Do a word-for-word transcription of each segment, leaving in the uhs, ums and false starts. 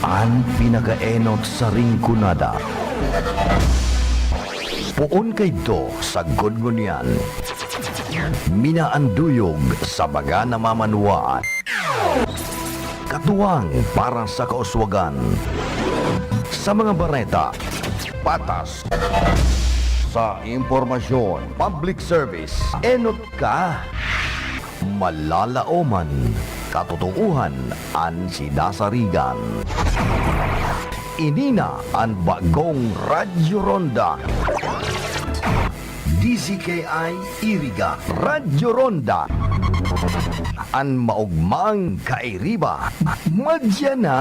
An pinakaenot sa Rinconada. Poon kaidto sagkod ngunyan. Minaanduyog sa mga namamanwaan. Katuwang para sa kauswagan. Sa mga bareta, patas. Sa impormasyon, public service, enot ka. Malalaoman, katotoohan an sinasarigan. Ini na an bagong Radyo Ronda. D Z K I Iriga, Radyo Ronda. An maogmang kairiba, madya na.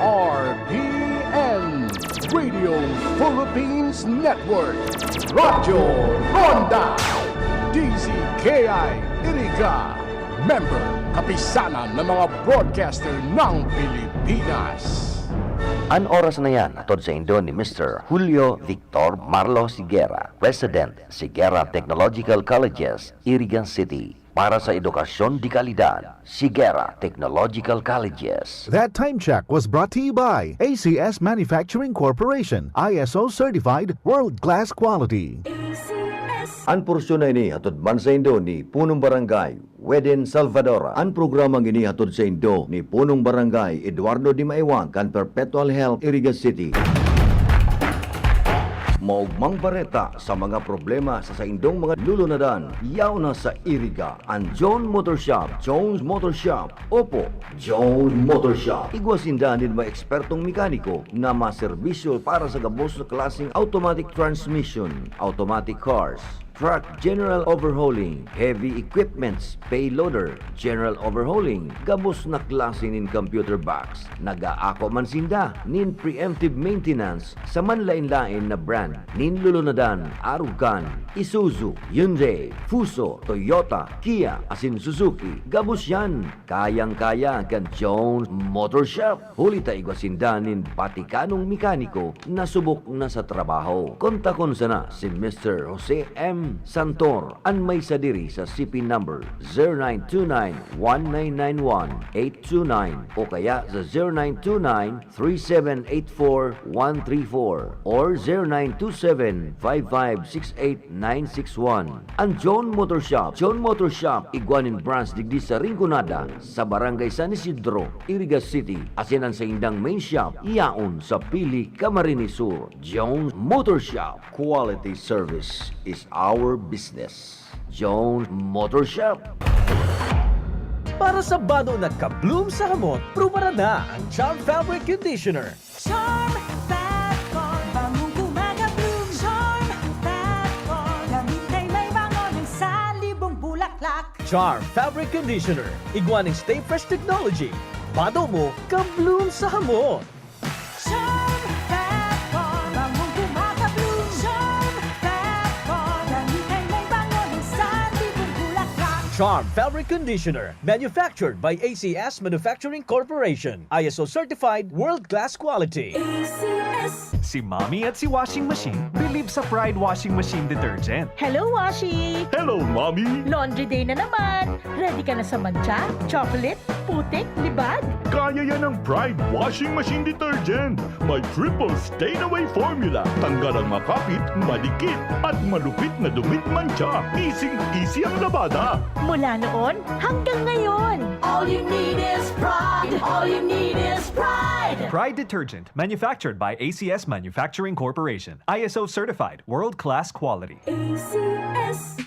R P N, Radio Philippines Network, Radyo Ronda, D Z K I Iriga, member, Kapisanan ng mga Broadcaster ng Pilipinas. An oras na yan, hatod saindo ni Mister Julio Victor Marlo Siguera, President, Siguera Technological Colleges, Iriga City. Para sa edukasyon de kalidad, Siguera Technological Colleges. That time check was brought to you by A C S Manufacturing Corporation, I S O certified, world-class quality. An porsyon na ini hatod man saindo ni Punong Barangay Weden Salvador. An programang ini hatod saindo ni Punong Barangay Eduardo Dimaiwang kan Perpetual Health, Iriga City. Maogmang bareta sa mga problema sa saindong mga lulunadan, yaon na sa Iriga. An John Motor Shop, Jones Motor Shop, opo, Jones Motor Shop. Igwa sinda nin mga ekspertong mekaniko na maserbisyo para sa gabos na klaseng automatic transmission, automatic cars, truck general overhauling, heavy equipments, payloader, general overhauling, gabos na klase nin computer box. Nag-aako man sinda nin preemptive maintenance sa manlaen-laen na brand nin lulunadan, arog kan Isuzu, Hyundai, Fuso, Toyota, Kia, asin Suzuki. Gabos yan, kayang-kaya kan Jones Motor Shop. Huli ta igwa sinda nin batikanong mekaniko na subok na sa trabaho. Kontakon sana si Mister Jose M Santor, an may sadiri sa C P number zero nine two nine one nine nine one eight two nine o kaya sa zero nine two nine three seven eight four one three four or zero nine two seven five five six eight nine six one. An John Motor Shop. John Motor Shop, igwa nin branch digdi sa Rinconada, sa Barangay San Isidro, Iriga City, asin an saindang main shop yaon sa Pili, Camarines Sur. John Motor Shop. Quality service is our business. John Motor Shop. Para sa bado na ka-bloom sa hamot, prubaran na ang Charm Fabric Conditioner. Charm Fab Con, bangong gumagabloom. Charm Fab Con, gamit kay may bango ng salibong bulaklak. Charm Fabric Conditioner, igwa nin Stay Fresh Technology. Bado mo, ka-bloom sa hamot. Charm Fab Con, bangong gumagabloom. Charm Fab Con, gamit kay may bango ng salibong bulaklak. Charm Fabric Conditioner, manufactured by A C S Manufacturing Corporation. I S O certified, world-class quality. A C S. Si Mommy at si Washing Machine believe sa Pride Washing Machine Detergent. Hello, Washi! Hello, Mommy! Laundry day na naman! Ready ka na sa mantsa, chocolate, putik, libag? Kaya yan ng Pride Washing Machine Detergent. May triple stain away formula. Tanggal ang makapit, madikit, at malupit na dumi at mantsa. Easy-easy ang labada. Mula noon hanggang ngayon. All you need is Pride. All you need is Pride. Pride Detergent, manufactured by A C S Manufacturing Corporation. I S O certified, world-class quality. A C S.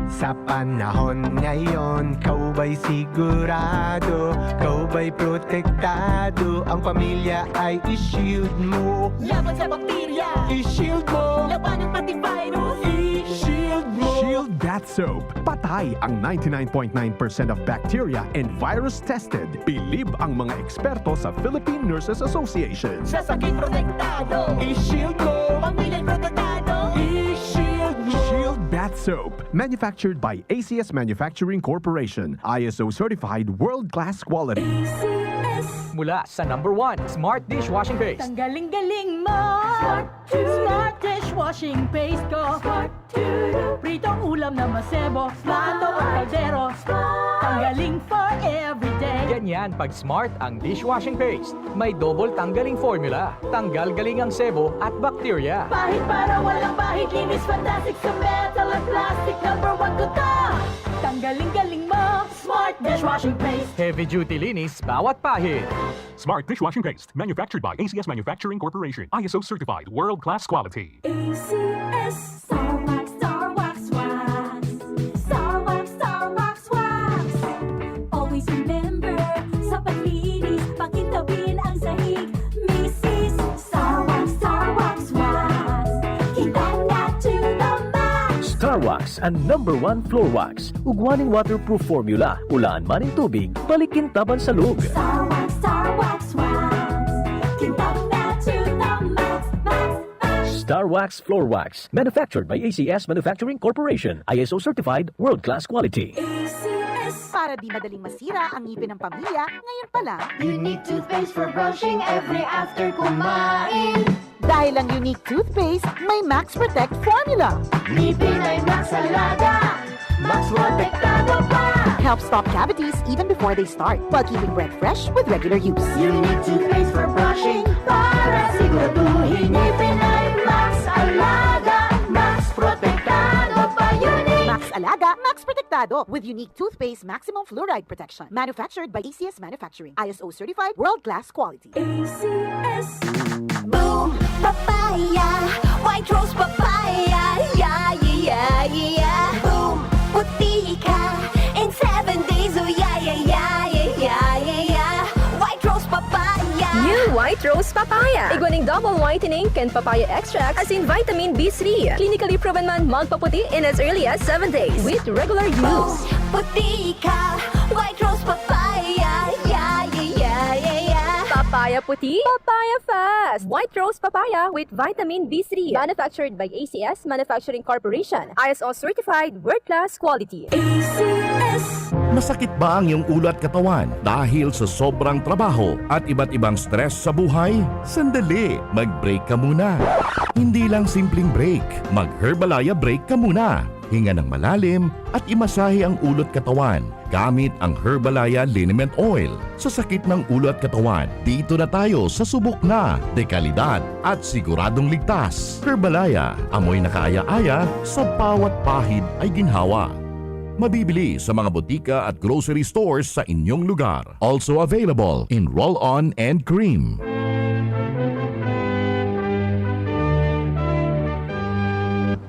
Sa panahon ngayon, ikaw ba'y sigurado? Ikaw ba'y protektado? Ang pamilya ay i-shield mo. Laban sa bakterya. I-shield mo. Labanan pati virus. I-shield mo. Shield Bath Soap. Patay ang ninety-nine point nine percent of bacteria and virus tested. Bilib ang mga eksperto sa Philippine Nurses Association. Sa sakit protektado. I-shield mo. Pamilya protektado. I-shield mo. Shield Bath Soap. Manufactured by A C S Manufacturing Corporation. I S O certified, world-class quality. A C S. Mula sa number one, Smart Dishwashing Paste. Tanggaling-galing mo! Smart, Smart dishwashing paste ko. Smart, pritong ulam na masebo, plato o kaldero. Tanggaling for everyday. Ganyan pag Smart ang dishwashing paste. May double tanggaling formula. Tanggal galing ang sebo at bakterya. Pahid para walang pahid, linis fantastic sa metal at plastic. Number one ko to. Tanggaling-galing mo, Smart dishwashing paste. Heavy duty linis bawat pahid. Smart dishwashing paste, manufactured by A C S Manufacturing Corporation, I S O certified, world-class quality. A C S, Star Wax, Star Wax, Wax. Star Wax, Star Wax, Wax. Always remember, sa paglinis, pakintabin ang sahig. Misis, Star Wax, Star Wax, Wax. Kintab na to the max. Star Wax, ang number one floor wax. Ugwa nin waterproof formula, ulaan man nin tubig, balik kintab an salog. Star Wax, Star Wax, Wax. Kintab na to the max, max, max. Star Wax Floor Wax, manufactured by A C S Manufacturing Corporation, I S O certified, world-class quality. A C S. Para di madaling masira ang ngipin ng pamilya, ngayon pa lang. Unique toothpaste for brushing every after kumain. Dahil ang Unique Toothpaste may Max Protect Formula. Ngipin ay Max Alaga, Max Protektado pa. Helps stop cavities even before they start, while keeping breath fresh with regular use. Unique toothpaste for brushing para siguraduhin ngipin ay Max Alaga, Max Protektado pa. Unique. Max Alaga, Max Protektado with Unique Toothpaste Maximum Fluoride Protection. Manufactured by A C S Manufacturing. I S O certified, world-class quality. A C S. Boom! Papaya! White Rose Papaya! Yeah, yeah, yeah, yeah, yeah! Boom! Puti ka in seven days! Oh, yeah, yeah, yeah, yeah, yeah, yeah, yeah! White Rose Papaya! New White Rose Papaya. Igwa ning double whitening kan papaya extract, asin vitamin B three. Clinically proven man magpaputi in as early as seven days with regular use. Boom! Puti ka! White Rose Papaya! Yeah, yeah, yeah, yeah, yeah! Papaya puti, papaya fast! White Rose Papaya with vitamin B three. Manufactured by A C S Manufacturing Corporation. I S O certified, world-class quality. A C S. Masakit ba ang iyong ulo at katawan dahil sa sobrang trabaho at iba't ibang stress sa buhay? Sandali, mag-break ka muna. Hindi lang simpleng break, mag-Herbalaya break ka muna. Hinga ng malalim at imasahe ang ulo at katawan gamit ang Herbalaya Liniment Oil. Sa sakit ng ulo at katawan, dito na tayo sa subok na, dekalidad at siguradong ligtas. Herbalaya, amoy nakaaya-aya, sa bawat pahid ay ginhawa. Mabibili sa mga botika at grocery stores sa inyong lugar. Also available in roll-on and cream.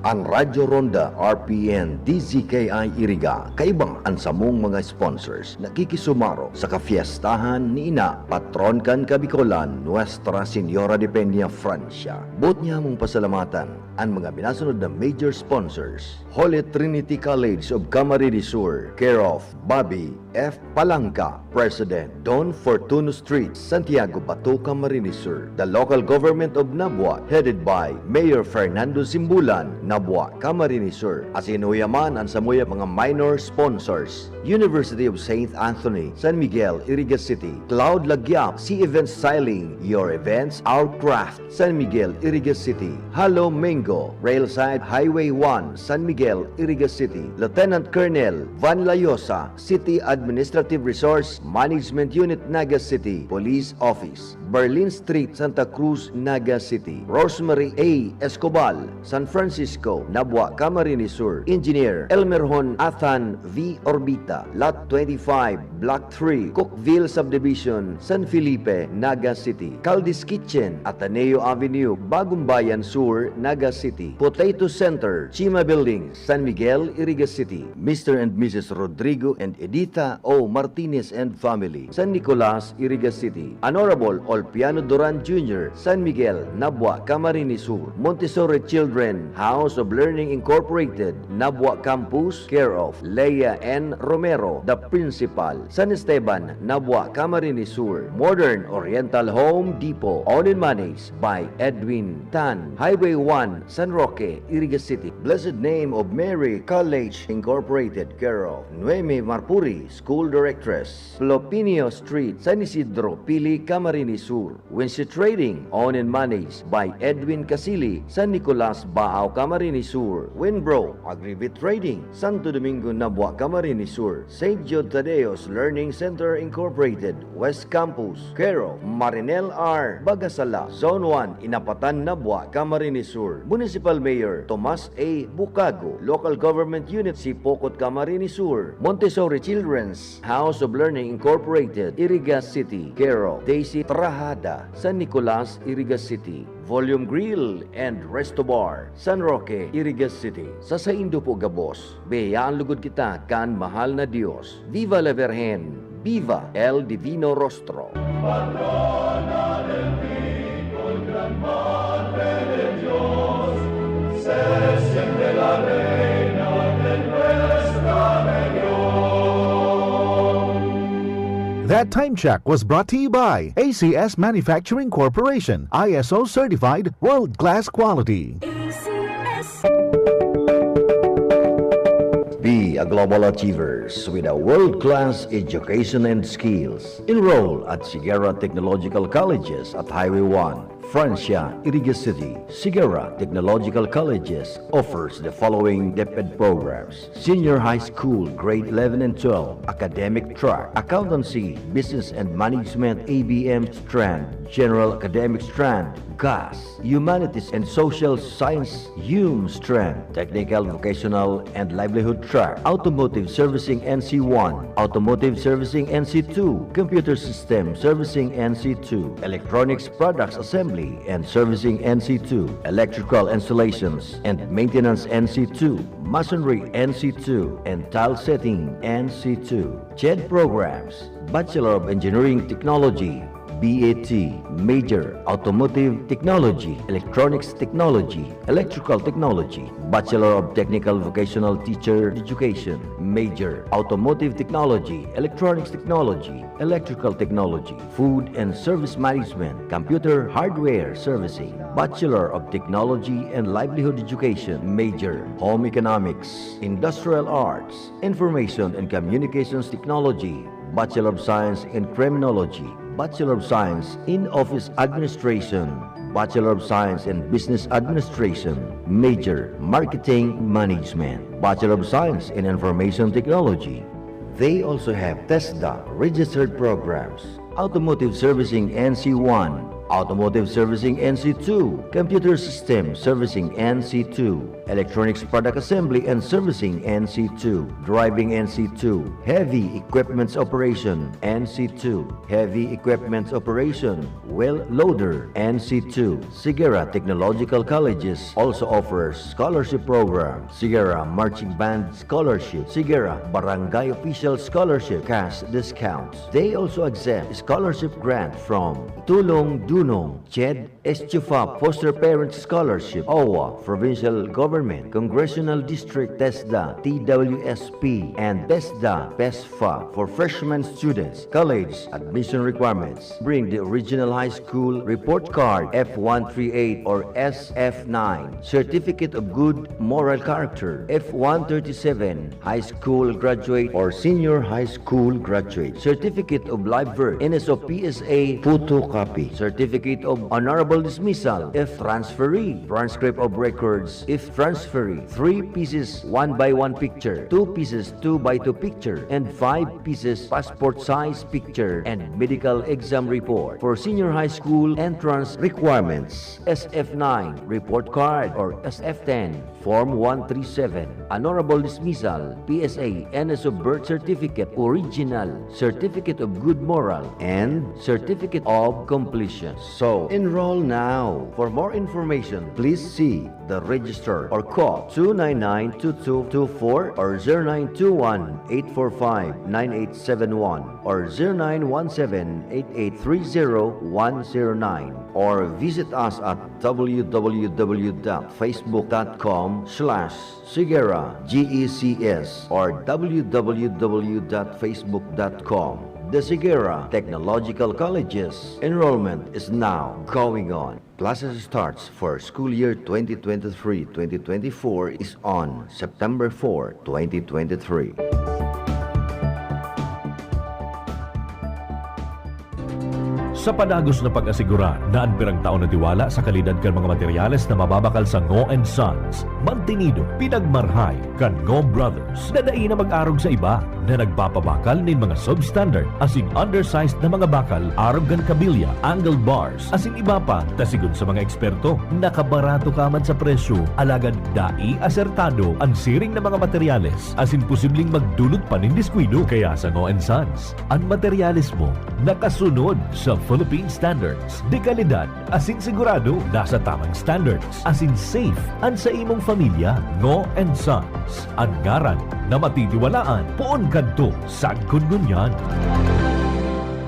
An Radyo Ronda, R P N, D Z K I Iriga, kaiba an samong mga sponsors, nakikisumaro sa kafiestahan ni Ina, patron kan Kabikolan, Nuestra Señora de Peña, Francia. Boot nyamong pasalamatan an mga minasunod na major sponsors: Holy Trinity College of Camarines Sur, care of Bobby F. Palangka, President, Don Fortuno Street, Santiago, Bato, Camarines Sur. The local government of Nabua, headed by Mayor Fernando Simbulan, Nabua, Camarines Sur. Asin uya man an samuyang mga minor sponsors: University of Saint Anthony, San Miguel, Iriga City; Cloud Lagyap, Sea Event Styling, your events, our craft, San Miguel, Iriga City; Halo Mango, Railside Highway one, San Miguel, Iriga City; Lieutenant Colonel Van Layosa, City Administrative Resource Management Unit, Naga City Police Office, Berlin Street, Santa Cruz, Naga City; Rosemary A. Escobal, San Francisco, Nabua, Camarines Sur; Engineer Elmerhon Athan V. Orbita, Lot twenty-five, Block three, Cookville Subdivision, San Felipe, Naga City; Caldi's Kitchen, Ateneo Avenue, Bagumbayan Sur, Naga City; Potato Center, Chima Building, San Miguel, Iriga City; Mister and Missus Rodrigo and Edita O. Martinez and family, San Nicolas, Iriga City; Honorable Olpiano Duran Junior, San Miguel, Nabua, Camarines Sur; Montessori Children House, of Learning Incorporated, Nabua Campus, care of Lea N Romero, the principal, San Esteban, Nabua, Camarines Sur. Modern Oriental Home Depot, owned and managed by Edwin Tan, Highway one, San Roque, Iriga City. Blessed Name of Mary College Incorporated, care of Noemi Marpuri, School Directress, Plopinio Street, San Isidro, Pili, Camarines Sur. Winsi Trading, owned and managed by Edwin Casili, San Nicolas, Baao, Camarines Sur. Winbro, Agribit Trading, Santo Domingo, Nabua, Camarines Sur. Saint Jude Tadeo's Learning Center Incorporated, West Campus, care of Marinel R. Bagasala, Zone one, Inapatan, Nabua, Camarines Sur. Municipal Mayor Tomas A. Bucago, Local Government Unit Sipocot, Camarines Sur. Montessori Children's House of Learning Incorporated, Iriga City, care of Daisy Trahada, San Nicolas, Iriga City. Volume Grill and Resto Bar, San Roque, Iriga City. Sa saindo po gabos, biyayaan lugod kita kan mahal na Dios. Viva la Virgen! Viva el Divino Rostro! Patrona del Bicol, gran madre de Dios, se siente la reina de nuestra región. That time check was brought to you by A C S Manufacturing Corporation, I S O certified, world-class quality. A C S. Be a global achievers with a world-class education and skills. Enroll at Sigara Technological Colleges at Highway one, Francia, Iriga City. Sigara Technological Colleges offers the following DepEd programs: Senior High School Grade eleven and twelve, Academic Track, Accountancy, Business and Management, A B M strand, General Academic strand, GAS, Humanities and Social Science, HUM strand, Technical, Vocational and Livelihood Track, Automotive Servicing N C one, Automotive Servicing N C two, Computer System Servicing N C two, Electronics Products Assembly and Servicing N C two, Electrical Installations and Maintenance N C two, Masonry N C two, and Tile Setting N C two. CHED programs: Bachelor of Engineering Technology, B A T, major, Automotive Technology, Electronics Technology, Electrical Technology, Bachelor of Technical Vocational Teacher Education, major, Automotive Technology, Electronics Technology, Electrical Technology, Food and Service Management, Computer Hardware Servicing, Bachelor of Technology and Livelihood Education, major, Home Economics, Industrial Arts, Information and Communications Technology, Bachelor of Science in Criminology, Bachelor of Science in Office Administration, Bachelor of Science in Business Administration, major, Marketing Management, Bachelor of Science in Information Technology. They also have TESDA registered programs: Automotive Servicing N C one, Automotive Servicing N C two, Computer System Servicing N C two, Electronics Product Assembly and Servicing N C two, Driving N C two, Heavy Equipments Operation N C two, Heavy Equipments Operation, Wheel Loader N C two. Sigara Technological Colleges also offers scholarship program: Sigara Marching Band Scholarship, Sigara Barangay Official Scholarship, cash discounts. They also accept scholarship grant from Tulong Dunong, CHED, Estufa Foster Parent Scholarship, OWWA, Provincial Government, Congressional District, TESDA, T W S P, and TESDA, PESFA for freshman students. College admission requirements: bring the original high school report card, F one three eight or S F nine, certificate of good moral character, F one thirty-seven, high school graduate or senior high school graduate, certificate of live birth, N S O P S A photocopy, certificate of honorable dismissal if transferee, transcript of records if transferee, three pieces one by one picture, two pieces two by two picture, and five pieces passport size picture, and medical exam report. For senior high school entrance requirements: S F nine report card or S F ten, Form one three seven, honorable dismissal, P S A, N S O birth certificate, original, certificate of good moral, and certificate of completion. So, enroll now. For more information, please see the register or call two nine nine two two two four or zero nine two one eight four five nine eight seven one or zero nine one seven eight eight three zero one zero nine, or visit us at w w w dot facebook dot com slash Sigera G E C S or w w w dot facebook dot com. The Sigera Technological Colleges. Enrollment is now going on. Classes starts for school year twenty twenty-three twenty twenty-four is on September four, twenty twenty-three. Sa padagos na pag-asigurar na an pirang taon na tiwala sa kalidad kan mga materyales na mababakal sa Ngo and Sons, mantinido, pinagmarhay kan Ngo Brothers na dai na mag-arog sa iba na nagpapabakal nin mga substandard asin undersized na mga bakal arog kan kabilya, angle bars, asin iba pa. Ta sigon sa mga eksperto, nakabarato ka man sa presyo, alagad dai asertado an siring na mga materyales asin posibleng magdulot pa nin diskuido. Kaya sa Ngo and Sons, an materyales mo nakasunod sa Philippine standards de kalidad asin sigurado nasa tamang standards asin safe an sa imong pamilya. Ngo and Sons, an ngaran na matitiwalaan poon kadto sagkod ngunyan.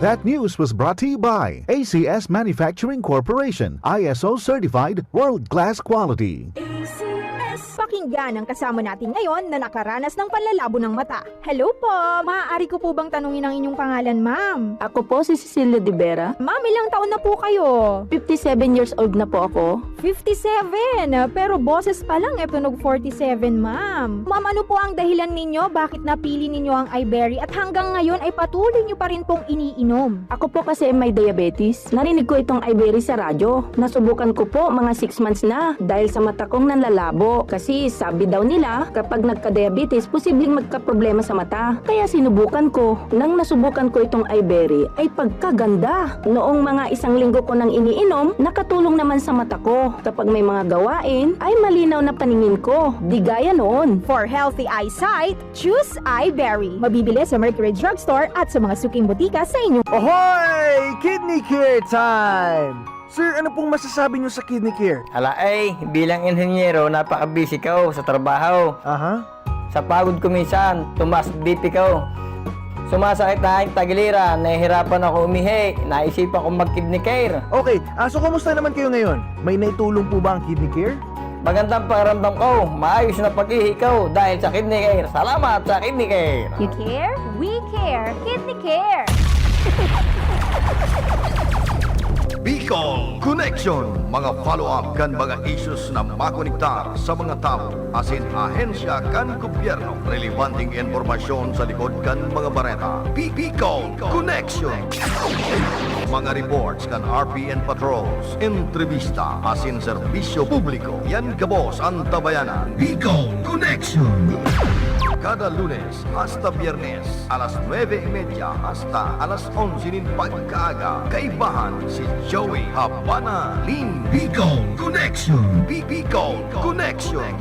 That news was brought to you by A C S Manufacturing Corporation, I S O certified, world-class quality. A C S. Pakinggan ang kasama natin ngayon na nakaranas ng panlalabo ng mata. Hello po! Maaari ko po bang tanungin ang inyong pangalan, ma'am? Ako po si Cecilia de Vera. Ma'am, ilang taon na po kayo? Fifty-seven years old na po ako. Fifty-seven? Pero boses pa lang, eh, tunog forty-seven, ma'am. Ma'am, ano po ang dahilan ninyo bakit napili ninyo ang Iberry at hanggang ngayon ay patuloy nyo pa rin pong iniinom? Ako po kasi may diabetes. Narinig ko itong Iberry sa radyo. Nasubukan ko po mga six months na dahil sa mata kong nanlalabo. Kasi sabi daw nila, kapag nagka-diabetes, posibleng magkaproblema sa mata. Kaya sinubukan ko. Nang nasubukan ko itong Iberry, ay pagkaganda! Noong mga isang linggo ko nang iniinom, nakatulong naman sa mata ko. Kapag may mga gawain, ay malinaw na paningin ko. Di gaya noon. For healthy eyesight, choose Iberry. Mabibili sa Mercury Drugstore at sa mga suking botika sa inyong Ohoy! Kidney Care time! Sir, ano pong masasabi niyo sa Kidney Care? Ala ay, bilang inhenyero, napaka-busy ko sa trabaho. Aha. Sa pagod ko minsan, tumaas B P ko. Sumasakit na ang tagiliran, nahihirapan ako umihi, naisipan kong mag-Kidney Care. Okay, ah, so kumusta naman kayo ngayon? May naitulong po ba ang Kidney Care? Magandang pakiramdam ko, maayos na pag-ihi ko dahil sa Kidney Care. Salamat sa Kidney Care! You care? We care! Kidney Care! Bicol Connection, mga follow-up kan mga issues na makonektar sa mga tawo asin ahensya kan gobyerno. Relebanteng impormasyon sa likod kan mga bareta. Bi-, Bicol Connection. Mga reports kan R P N patrols, entrebista asin serbisyo publiko. Yan gabos an Tabayanan. Bicol Connection. Kada Lunes hasta Biyernes, alas nuebe y media hasta alas onse nin pagkaaga, kaibahan si Joey Habana Lin. Bicol Connection. Bi-, Bicol Connection.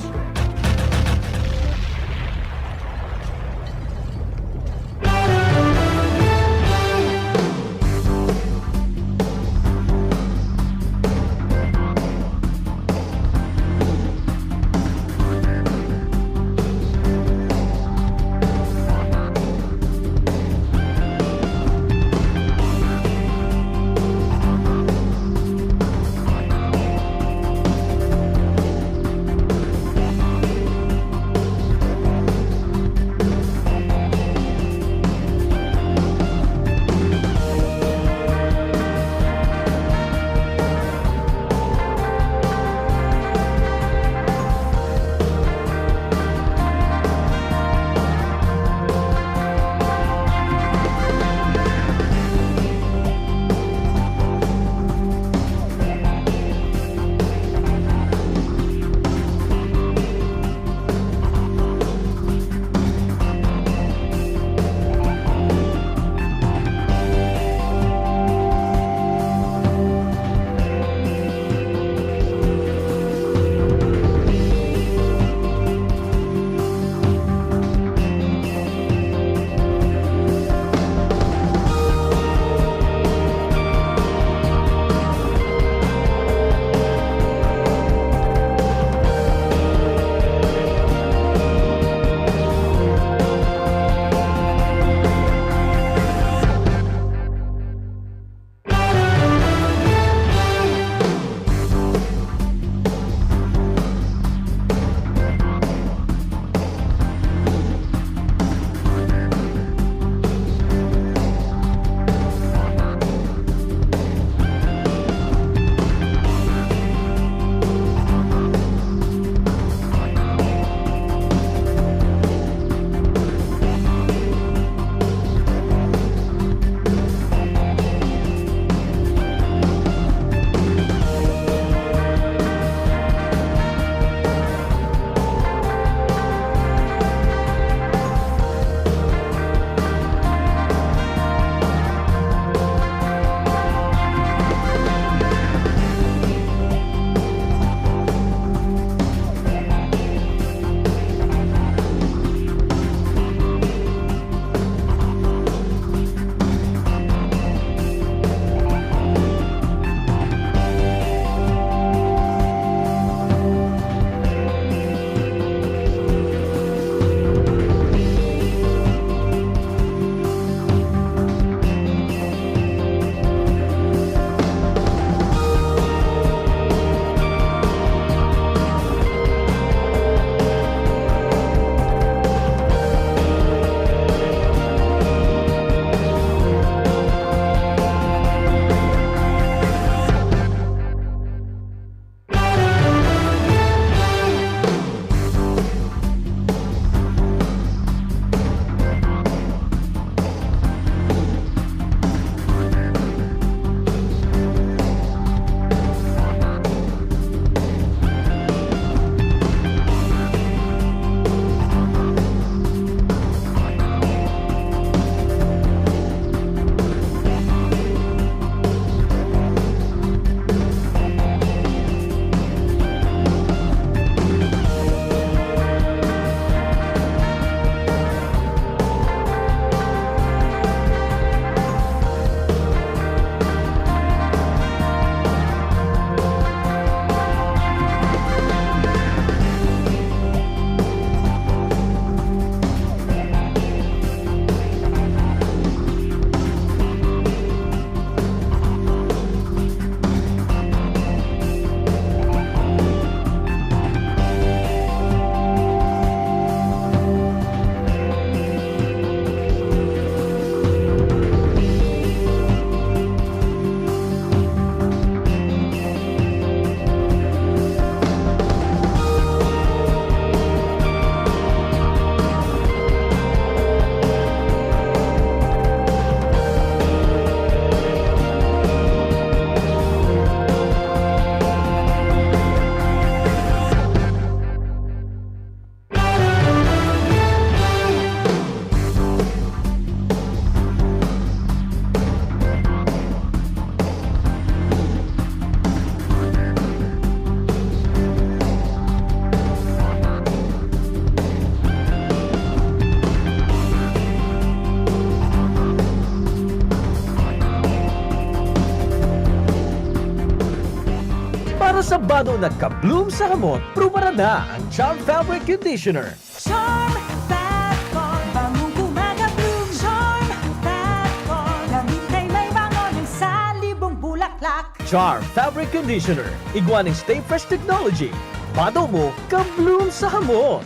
Sa bado na ka-bloom sa hamot, prubaran na ang Charm Fabric Conditioner. Charm Fat Con, bangong gumagabloom. Charm Fat Con, damit ay may bango ng sanlibong bulaklak. Charm Fabric Conditioner, igwa ning Stay Fresh Technology. Bado mo, ka-bloom sa hamot.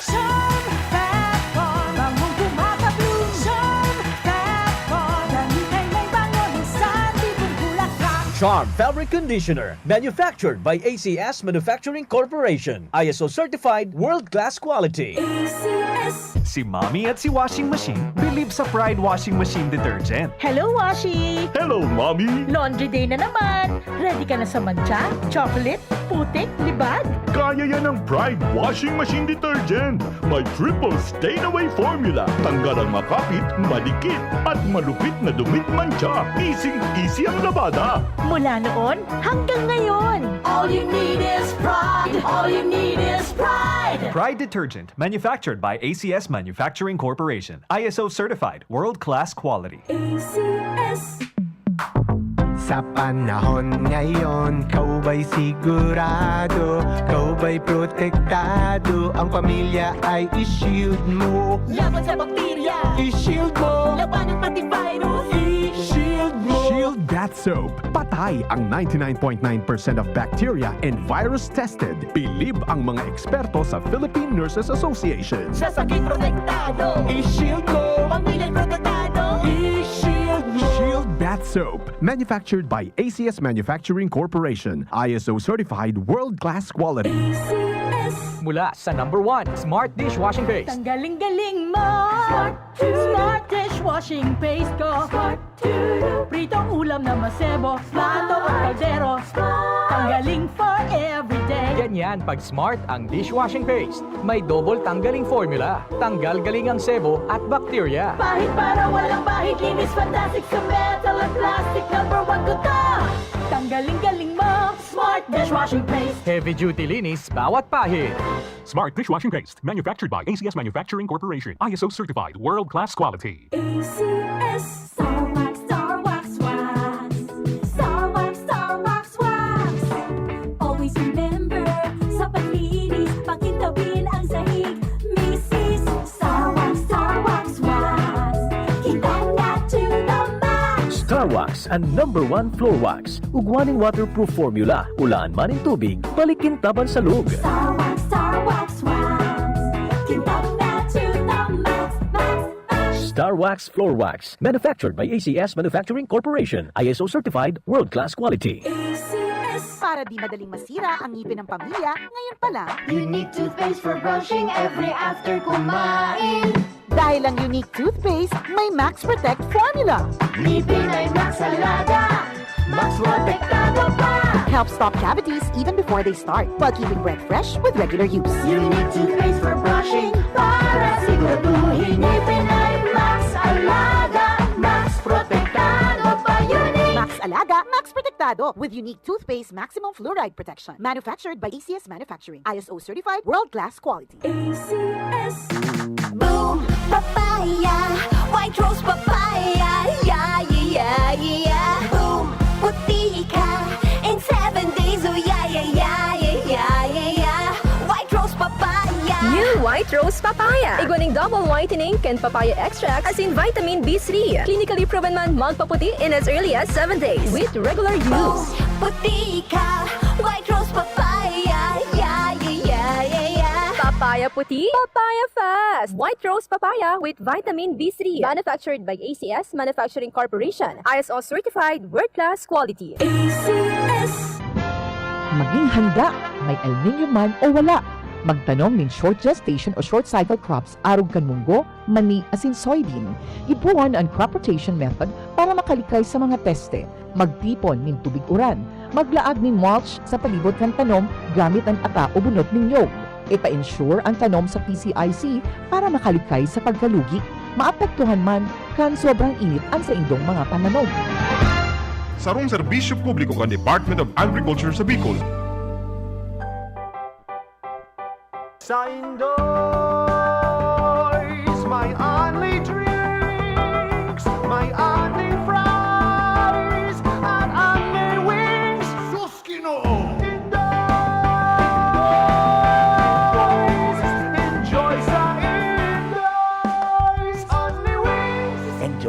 Charm Fat Con, bangong gumagabloom. Charm Fat Con, damit ay may bango ng sanlibong bulaklak. Charm Fabric Conditioner, manufactured by A C S Manufacturing Corporation. I S O certified, world-class quality. A C S. Si Mommy at si Washing Machine bilib sa Pride Washing Machine Detergent. Hello, Washi! Hello, Mommy! Laundry day na naman! Ready ka na sa mantsa, chocolate, putik, libag? Kaya yan ng Pride Washing Machine Detergent. May triple stain away formula. Tanggal ang makapit, madikit, at malupit na dumit mantsa. Easy-easy ang labada. Mula noon hanggang ngayon! All you need is pride. All you need is pride. Pride Detergent, manufactured by A C S Manufacturing Corporation. I S O certified, world-class quality. A C S. Sa panahon ngayon, kau ba'y sigurado? Kau ba'y protektado? Ang pamilya ay i-shield mo. Laban sa bakterya. I-shield mo. Labanan pati virus. I-shield mo. Shield Bath Soap. Patay ang ninety-nine point nine percent of bacteria and virus tested. Bilib ang mga eksperto sa Philippine Nurses Association. Sa sakit protektado. I-shield mo. Pamilya'y protektado. I-shield mo. Shield Bath Soap. Manufactured by A C S Manufacturing Corporation. I S O certified, world-class quality. A C S. Mula sa number one, Smart Dishwashing Paste. Tanggaling-galing mo! Smart dishwashing paste ko. Pritong ulam na masebo, plato o kaldero. Tanggaling for everyday. Ganyan pag Smart ang dishwashing paste. May double tanggaling formula. Tanggal galing ang sebo at bakterya. Pahid para walang bahid, linis fantastic sa metal at plastic. Number one ko to. Tanggaling-galing mo! Smart dishwashing paste. Heavy duty linis bawat pahid. Smart Dishwashing Paste, manufactured by A C S Manufacturing Corporation. I S O certified, world-class quality. A C S. Star Wax, Star Wax, Wax. Star Wax, Star Wax, Wax. Always remember, sa paglinis, pakintabin ang sahig. Misis, Star Wax, Star Wax, Wax. Kintab na to the max. Star Wax, ang number one floor wax. Ugwa ning waterproof formula. Ulaan man ning tubig, balik kintab an salog. Star Wax, Star Wax, Wax. Kintab na to the max, max, max. Star Wax Floor Wax. Manufactured by A C S Manufacturing Corporation. I S O certified, world-class quality. A C S. Para di madaling masira ang ngipin ng pamilya, ngayon pa lang. Unique toothpaste for brushing every after kumain. Dahil ang Unique Toothpaste may Max Protect Formula. Ngipin ay Max Alaga. Max Protektado pa. Helps stop cavities even before they start, while keeping breath fresh with regular use. Unique toothpaste for brushing para siguraduhin ngipin ay Max Alaga. Max Protektado pa, Unique. Max Alaga, Max Protektado with Unique Toothpaste Maximum Fluoride Protection. Manufactured by A C S Manufacturing. I S O certified, world-class quality. A C S. Boom! Papaya! White Rose Papaya! Yeah, yeah, yeah, yeah! Boom! Puti ka! In seven days, oh yeah, yeah, yeah, yeah, yeah, yeah, yeah! White Rose Papaya! New White Rose Papaya. Igwa ning double whitening kan papaya extract asin vitamin B three. Clinically proven man magpaputi in as early as seven days with regular use. Puti ka! White Rose Papaya! Yeah, yeah, yeah, yeah, yeah! Papaya puti, papaya fast. White Rose Papaya with vitamin B three. Manufactured by A C S Manufacturing Corporation. I S O certified, world-class quality. A C S. Maging handa, may El Niño man o wala. Magtanom nin short gestation o short cycle crops arog kan munggo, mani, asin soybean. Gibohon an crop rotation method para makalikay sa mga peste. Magtipon nin tubig uran. Maglaag nin mulch sa palibot kan tanom gamit an ata o bunot nin nyog. Ipa-insure an tanom sa P C I C para makalikay sa pagkalugi. Maapektuhan man kan sobrang init an saindong mga pananom. Sarong serbisyo publiko kan Department of Agriculture sa Bicol. Sa Indoy's, may only drinks, may only fries, at only wings. Sus, Ginoo!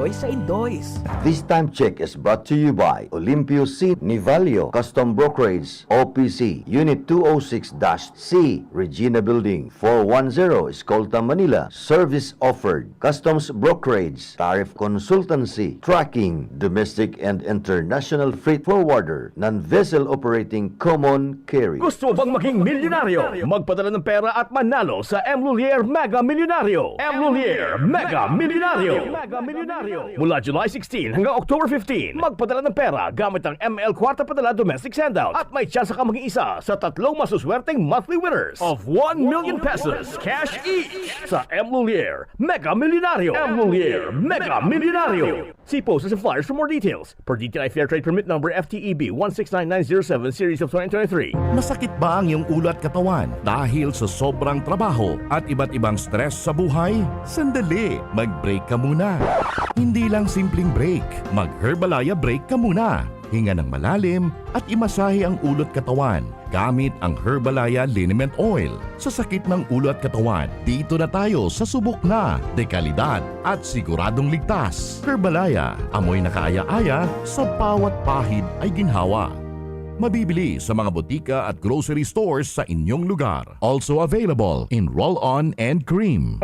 Oy sa Indoys. This time check is brought to you by Olimpio C. Nivalio Custom Brokerage, O P C, Unit two oh six dash C, Regina Building, four one zero, Escolta, Manila. Service offered, customs brokerage, tariff consultancy, tracking, domestic and international freight forwarder, non-vessel operating common carrier. Gusto mo bang maging milyonaryo? Magpadala ng pera at manalo sa M. Lulier Mega Milyonaryo. M. Lulier Mega Milyonaryo. Mula July sixteen hanggang October fifteen, magpadala ng pera gamit ang M L Kwarta Padala Domestic Sendout at may tsansa ka maging isa sa tatlong masuswerteng monthly winners of one million pesos cash each sa M. Lulier Mega Milyonaryo. M. Lulier Mega Milyonaryo. See posters and flyers for more details. Per D T I Fair Trade Permit Number F T E B one six nine nine zero seven Series of twenty twenty-three. Masakit ba ang iyong ulo at katawan dahil sa sobrang trabaho at iba't ibang stress sa buhay? Sandali, mag-break ka muna. Hindi lang simpleng break, mag-Herbalaya break ka muna. Hinga ng malalim at imasahe ang ulo at katawan gamit ang Herbalaya Liniment Oil. Sa sakit ng ulo at katawan, dito na tayo sa subok na, dekalidad at siguradong ligtas. Herbalaya, amoy na kaaya-aya, sa bawat pahid ay ginhawa. Mabibili sa mga botika at grocery stores sa inyong lugar. Also available in roll-on and cream.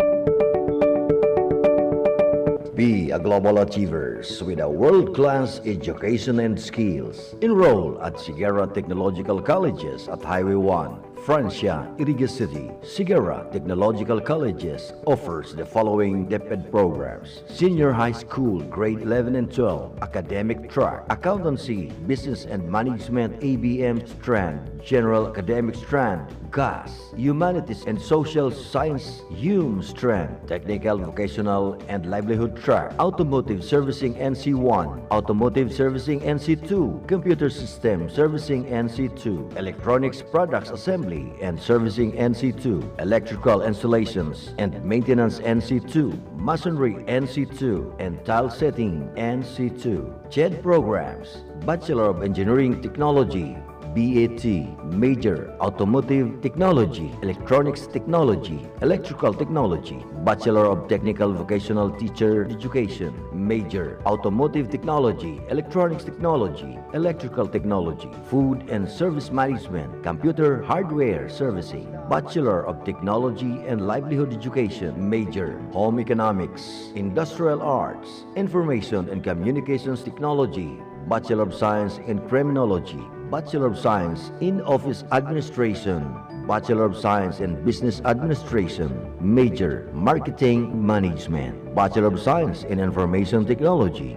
Be a global achievers with a world-class education and skills. Enroll at Sigara Technological Colleges at Highway one, Francia, Iriga City. Sigara Technological Colleges offers the following DepEd programs: Senior High School, Grade eleven and twelve, Academic Track, Accountancy, Business and Management, A B M strand, General Academic strand, GAS, Humanities and Social Science, HUM strand, Technical, Vocational and Livelihood Track, Automotive Servicing N C one, Automotive Servicing N C two, Computer System Servicing N C two, Electronics Products Assembly and Servicing N C two, Electrical Installations and Maintenance N C two, Masonry N C two, and Tile Setting N C two. CHED programs: Bachelor of Engineering Technology, B A T, major, Automotive Technology, Electronics Technology, Electrical Technology, Bachelor of Technical Vocational Teacher Education, major, Automotive Technology, Electronics Technology, Electrical Technology, Food and Service Management, Computer Hardware Servicing, Bachelor of Technology and Livelihood Education, major, Home Economics, Industrial Arts, Information and Communications Technology, Bachelor of Science in Criminology, Bachelor of Science in Office Administration, Bachelor of Science in Business Administration, major, Marketing Management, Bachelor of Science in Information Technology.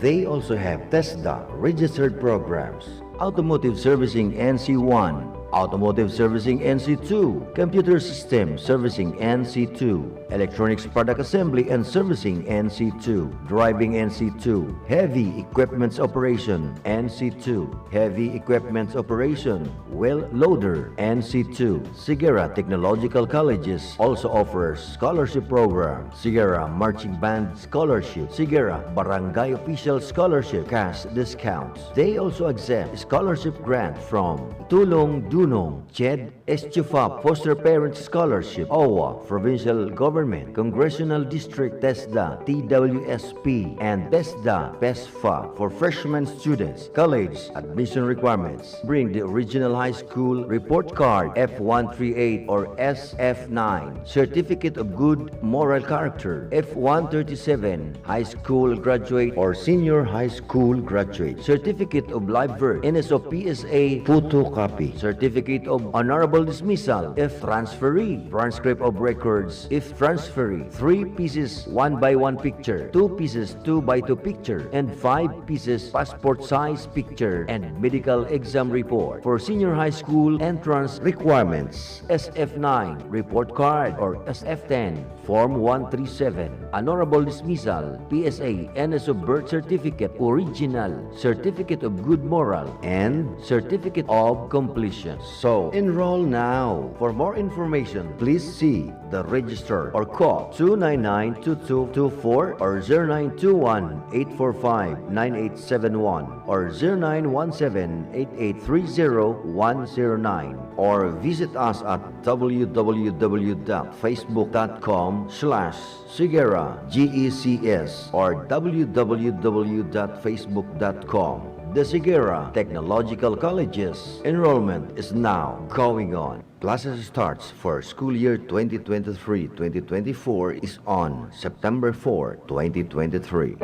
They also have TESDA registered programs: Automotive Servicing N C one, Automotive Servicing N C two, Computer System Servicing N C two, Electronics Product Assembly and Servicing N C two, Driving N C two, Heavy Equipments Operation N C two, Heavy Equipments Operation, Wheel Loader N C two. Sigara Technological Colleges also offers scholarship program: Sigara Marching Band Scholarship, Sigara Barangay Official Scholarship, cash discounts. They also accept scholarship grant from Tulong Dunong, CHED, Estufa Foster Parent Scholarship, OWWA, Provincial Government, Congressional District, TESDA, T W S P, and TESDA, PESFA. For freshman students, college admission requirements: bring the original high school report card, F one three eight or S F nine, Certificate of Good Moral Character, F one thirty-seven, high school graduate or senior high school graduate, Certificate of Live Birth, N S O P S A photocopy, Certificate of Honorable Dismissal if transferee, transcript of records if transferee, three pieces one by one picture, two pieces two by two picture, and five pieces passport size picture, and medical exam report. For senior high school entrance requirements, S F nine report card or S F ten, Form one three seven, Honorable Dismissal, P S A, N S O Birth Certificate Original, Certificate of Good Moral, and Certificate of Completion. So, enroll now. For more information, please see the register or call two nine nine two two two four or zero nine two one eight four five nine eight seven one or zero nine one seven eight eight three zero one zero nine, or visit us at w w w dot facebook dot com slash Sigera G E C S or w w w dot facebook dot com. The Sigera Technological Colleges. Enrollment is now going on. Classes starts for school year twenty twenty-three twenty twenty-four is on September four, twenty twenty-three.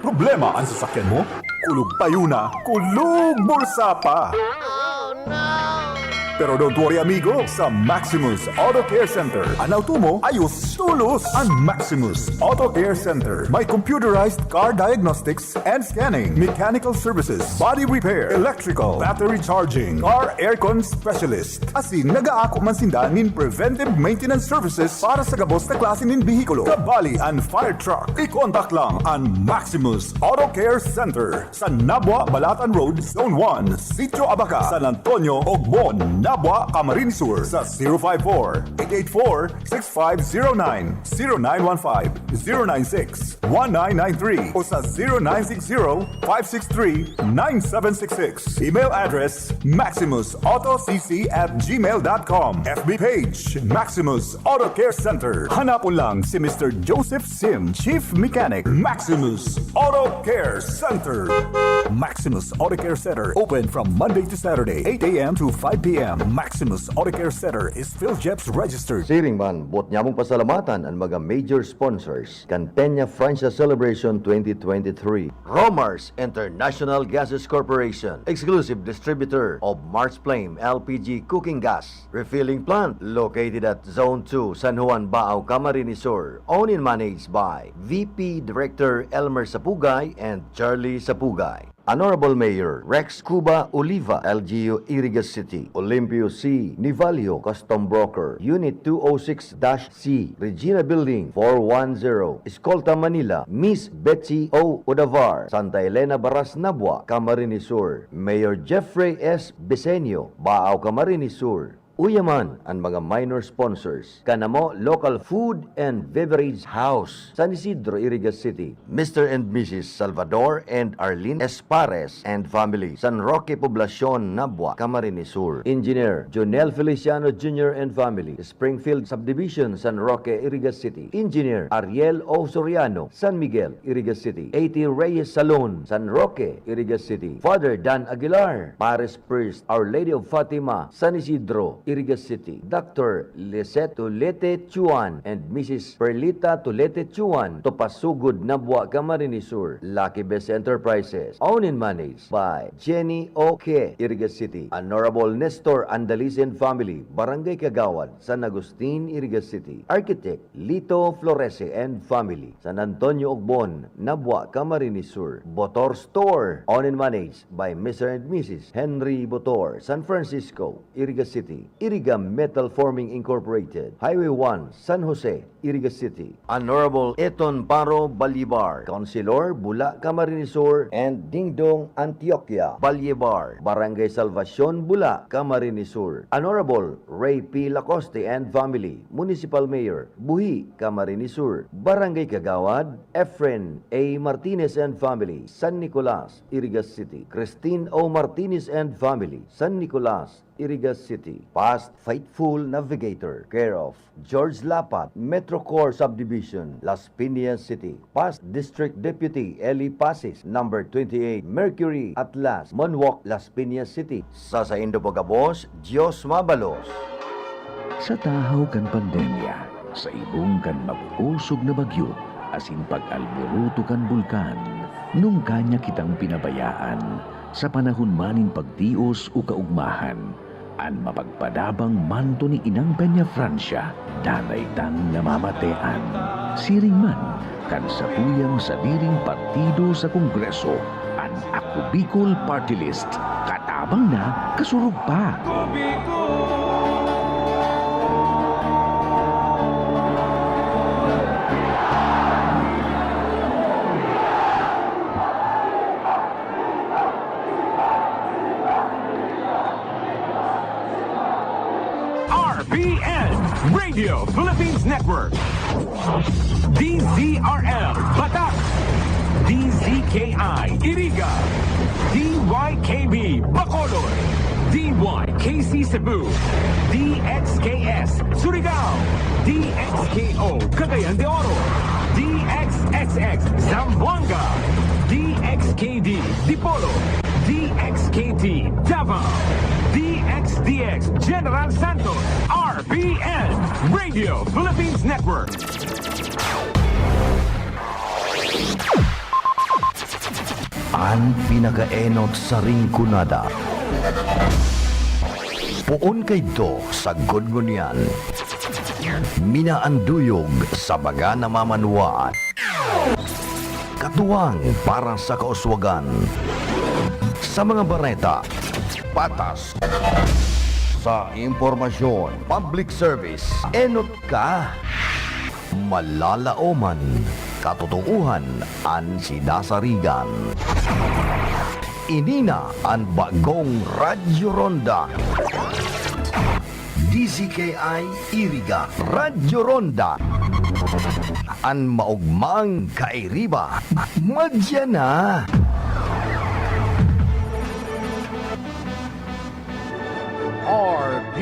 Problema an sasakyan mo? Kulog payo na, kulog bulsa pa! Pero don't worry, amigo, sa Maximus Auto Care Center, an auto mo ayos tolos. An Maximus Auto Care Center may computerized car diagnostics and scanning, mechanical services, body repair, electrical, battery charging, car aircon specialist. Asin nagaako man sinda nin preventive maintenance services para sa gabos na klase nin behikulo, kabali an fire truck. I-contact lang an Maximus Auto Care Center sa Nabua, Balatan Road, Zone one, Sitio Abaca, San Antonio, Ogbon, Nabua, Camarines Sur, sa zero five four, eight eight four, six five zero nine, zero nine one five, zero nine six, one nine nine three o sa zero nine six zero, five six three, nine seven six six. Email address, maximus auto c c at gmail dot com. F B page, Maximus Auto Care Center. Hanapon lang si Mister Joseph Sim, Chief Mechanic, Maximus Auto Care Center. Maximus Auto Care Center, open from Monday to Saturday, eight a m to five p m. Maximus Auto Care Center is PhilGEPS registered. Siring man, boot nyamong pasalamatan an mga major sponsors kan Peña Francia Celebration twenty twenty-three. Romars International Gases Corporation, exclusive distributor of Mars Flame L P G cooking gas refilling plant, located at Zone two, San Juan, Baao, Camarines Sur. Owned and managed by V P Director Elmer Sapugay and Charlie Sapugay. Honorable Mayor Rex Cuba Oliva, L G U, Iriga City. Olimpio C. Nivalio, Custom Broker, Unit two oh six dash C, Regina Building, four one zero, Escolta, Manila. Miss Betsy O. Odavar, Santa Elena Baras, Nabua, Camarines Sur. Mayor Jeffrey S. Besenio, Baao, Camarines Sur. Uya man an mga minor sponsors, Kanamo Local Food and Beverage House, San Isidro, Iriga City, Mister and Missus Salvador and Arlene Espares and family, San Roque Poblacion, Nabua, Camarines Sur, Engineer Jonel Feliciano Junior and family, Springfield Subdivision, San Roque, Iriga City, Engineer Ariel O. Soriano, San Miguel, Iriga City, A T Reyes Salon, San Roque, Iriga City, Father Dan Aguilar, Paris Priest, Our Lady of Fatima, San Isidro, Iriga City, Doctor Lisette Tulete Chuan and Missus Perlita Tulete Chuan, Topasugod, Nabua, Camarines Sur. Lucky Best Enterprises, owned and managed by Jenny Oke, Iriga City. Honorable Nestor Andalisin family, Barangay Kagawad, San Agustin, Iriga City. Architect Lito Florese and family, San Antonio Ogbon, Nabua, Camarines Sur. Botor Store, owned and managed by Mister and Missus Henry Botor, San Francisco, Iriga City. Iriga Metal Forming Incorporated, Highway one, San Jose, Iriga City. Honorable Eton Paro Balyebar, Councilor, Bula, Camarines Sur, and Dingdong Antioquia Balyebar, Barangay Salvacion, Bula, Camarines Sur. Honorable Ray P. Lacoste and family, Municipal Mayor, Buhi, Camarines Sur. Barangay Kagawad, Efren A. Martinez and family, San Nicolas, Iriga City. Christine O. Martinez and family, San Nicolas, Iriga City. Past Faithful Navigator, care of George Lapat, Metrocore Subdivision, Las Piñas City. Past District Deputy Eli Pasis, number twenty-eight, Mercury Atlas, Monwok, Las Piñas City. Sa saindo po gabos, Diyos mabalos. Sa tahaw kan pandemya, sa ibong kan mabukosog na bagyo, asin pag-alboroto kan bulkan, nungkanyan kitang pinabayaan, sa panahon man nin pagtios o kaugmahan, an mapagpadabang manto ni Inang Peña Francia, danay tang namamatean. Siring man kan sakuyang sadiring partido sa Kongreso, an Ako Bicol Party List, katabang na, kasurog pa. B N Radio Philippines Network, D Z R L Batak, D Z K I Iriga, D Y K B Bacolod, D Y K C Cebu, D X K S Surigao, D X K O Cagayan de Oro, D X X X Zamboanga, D X K D Dipolog, D X K T Davao, D X D X General Santos, R P N Radio Philippines Network. An pinakaenot sa Rinconada. Poon kaidto sagkod ngunyan. Minaanduyog sa mga namamanwaan. Katuwang para sa kauswagan. Sa mga bareta, patas. Sa impormasyon, public service, enot ka. Malalaoman, katotoohan an sinasarigan. Ini na an bagong Radyo Ronda. D Z K I Iriga, Radyo Ronda. An maogmang kairiba, madya na. R P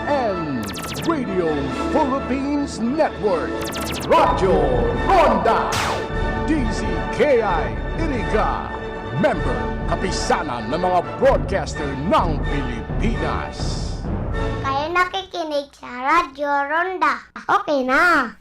N Radio Philippines Network, Radyo Ronda, D Z K I Iriga, member, Kapisanan ng mga Broadcaster ng Pilipinas. Kayo nakikinig sa Radyo Ronda. Okay na.